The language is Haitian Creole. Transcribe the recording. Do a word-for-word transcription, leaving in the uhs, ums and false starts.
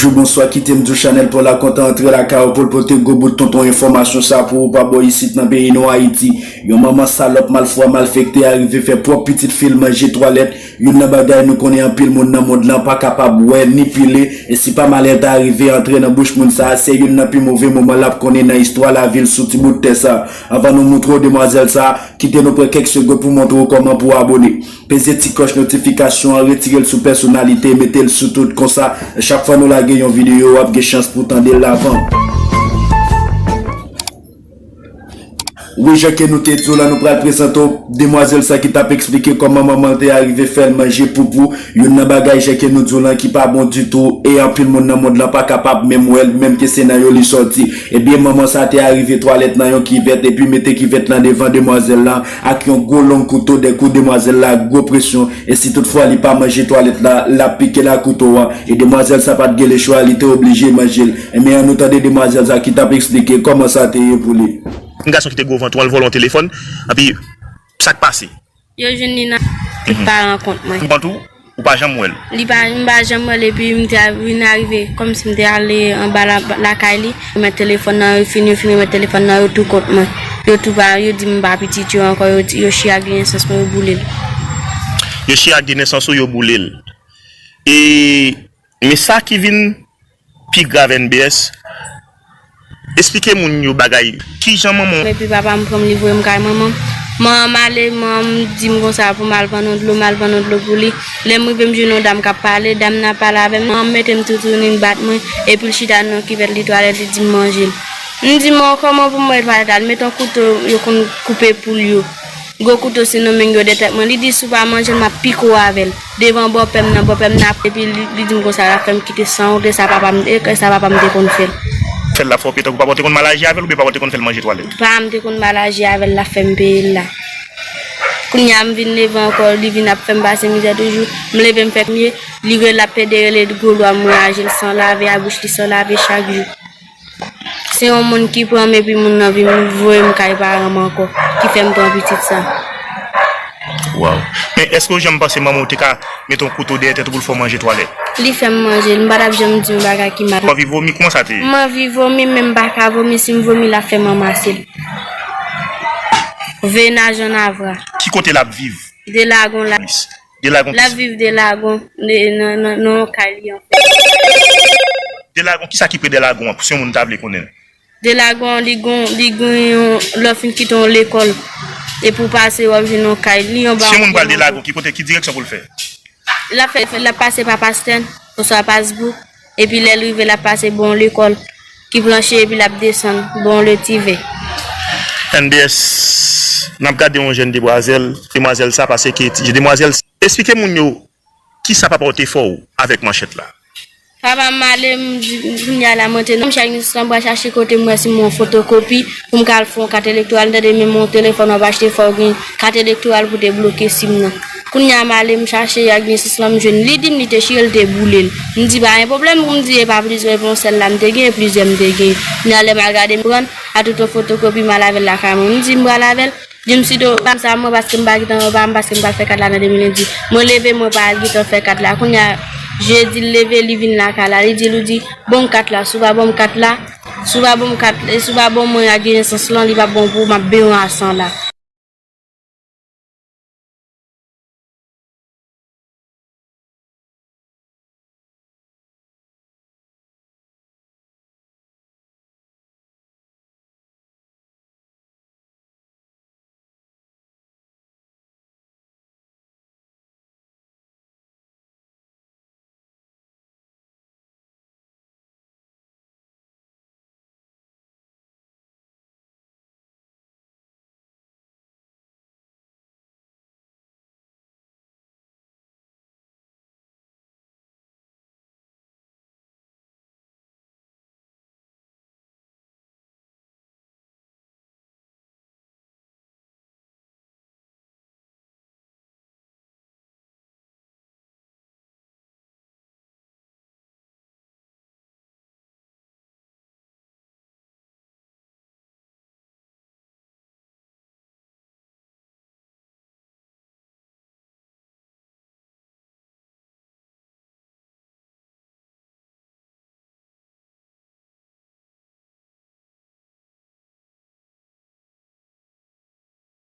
Jou bonswa, kite m di w chanèl pa w la kontan antre lakay ou pou l pote gwo bout tonton enfòmasyon sa pou ou pa bò isit nan peyi nou Ayiti. Yon manman salòp, malfwa, malfekte arive fè pwòp pitit fi l manje twalèt. Youn nan bagay nou konnen anpil moun nan mond lan pa kapab wè ni pile, e si pa malè ta rive antre nan bouch moun sa a, se youn nan pi move moman l ap konnen nan istwa lavi l sou ti bout tè sa a. Anvan nou moutre w demwazèl sa a, kite nou pran kèk segonn pou montre w kòman pou w abone. Peze ti klòch notifikasyon an, retire l sou pèsonalite, mete l sou tout. Konsa, chak fwa nou lage yon videyo, w ap gen chans pou w tande l avan. Wi, jan ke nou te di w la, nou pral prezante w demwazèl sa ki t ap eksplike kòman manman l te arive fè l manje poupou. Youn nan bagay, jan ke nou di w lan, ki pa bon ditou, e anpil moun nan mond lan pa kapab menm wè l, menm ke se nan yo li sòti. Ebyen, manman sa te arive twalèt nan yon kivèt, epi mete kivèt lan devan demwazèl lan, ak yon gwo long kouto, de kou demwazèl la gwo presyon, e si toutfwa li pa manje twalèt la, l ap pike l ak kouto a. E demwazèl sa pa t gen lechwa, li te oblije manje l. Ebyen, ann nou tande demwazèl sa ki t ap eksplike kòman sa te ye pou li. Yon gason ki te gwo vant ou, al vòlè yon telefòn, epi sa k pase? Yo jwenn li nan, li pa rankont mwen. Rankont ou, ou pa janm wè l? Li pa, m pa janm wè l, epi m te a-, vin arive, kòmsi m te ale anba la, lakay li, remèt telefòn nan, yo fin, yo fin remèt telefòn nan, yo tou kont mwen. Yo tou pa, yo di m pa pitit yo ankò, yo, yo chire ak denesans mwen, yo boule l. Yo chire ak denesans ou, yo boule l. E, men sa ki vin pi grav, N B S, esplike moun yo bagay. Kijan manman w? Epi papa m pran m, li voye m kay manman m. Manman m ale, manman m di m konsa pou m al vann yon dlo, m al vann yon dlo pou li. Lè m rive, m jwenn yon dam k ap pale, dam nan ap pale avè m, manman m mete m toutouni, l bat mwen, epi l chita nan yon kivèt, li twalèt, li di m manje l. M di, "Manman, kòman pou m manje twalèt la?" L mete yon kouto yo konn koupe poul yo. Gwo kouto se nan men yo dèyè tèt mwen. Li di, "Si w pa manje l, m ap pike w avè l." Devan bòpè m nan, bòpè m nan ap, epi li, li di m konsa, l ap fè m kite san wont, e sa papa m, e sa papa m te konn fè l. Fè l la fè w peye tankou papa w te konn mal aji avè l oubyen papa w te konn fè l manje twalèt? Papa m te konn mal aji avè l, l ap fè m peye l la. Kounye a, m vin leve ankò, li vin ap fè m pase mizè toujou. M leve, m fè kòmye, li rele, l ap pede rele gwo lwa, m raje l san lave, a bouch li san lave chak jou. Se yon moun ki pran m epi moun nan vin voye m kay paran m ankò, ki fè m pran pitit sa. Waw. Men èske w janm panse manman w te ka mete yon kouto dèyè tèt ou pou l fè w manje twalèt? Li fè m manje l, m pa t ap janm di yon bagay ki mal. Ou anvi vomi, kòman sa te ye? M anvi vomi, men m pa ka vomi, si m vomi, l ap fè m anmase l. Venaj annavwa. Ki kote l ap viv? Delagon la. Delagon. L ap viv Delagon, nan, nan, nan yon kay li an fè. Delagon, kisa ki pre Delagon an, si yon moun ta vle konnen? Delagon, li gon, li gen yon, lè w fin kite yon lekòl, epi w pase, w ap jwenn yon kay, li anba yon pye mango. Si yon moun pral Delagon, ki kote, ki direksyon pou l fè? L ap fè, l ap pase pa Pastè, oswa Pasbouk. Epi lè l rive, l ap pase bò yon lekòl ki planche, epi l ap desann bò yon letivè. N B S, n ap gade yon jèn demwazèl, demwazèl sa, paske ti demwazèl, esplike moun yo kisa papa w te fè w avèk manchèt la. Papa m ale, m di, kounye a la, mwen te nan, m chak jou m pral chache kote m wè si m wè yon fotokopi, pou m ka al fè yon kat elektoral, m tande menm yon telefòn w ap achte, fò w gen kat elektoral pou te bloke sim nan. Kounye a, m ale, m chache ak nesans lan, m jwenn li, di m li te chire l, te boule l. M di, "Pa gen pwoblèm," pou m di, "e pa plizyè, e pa yon sèl la m te gen, e plizyè m te gen." Kounye a, lè m al gade, m pran, a tout yon fotokopi, m al avè l lakay mwen. M di, "M pral avè l." Di m, "Si do pa m sa, mwen, paske m pa gentan wè pa m, paske m pral fè kat la nan de mil lendi." Mwen leve, mwen pa al gentan fè kat la. Kounye a, jedi, l leve, li vin lakay la. Li di, li di, "Ban m kat la, si w pa ban m kat la, si w pa ban m kat, si w pa ban mwen ak nesans lan, li p ap bon pou ou, m ap benyen w a san la."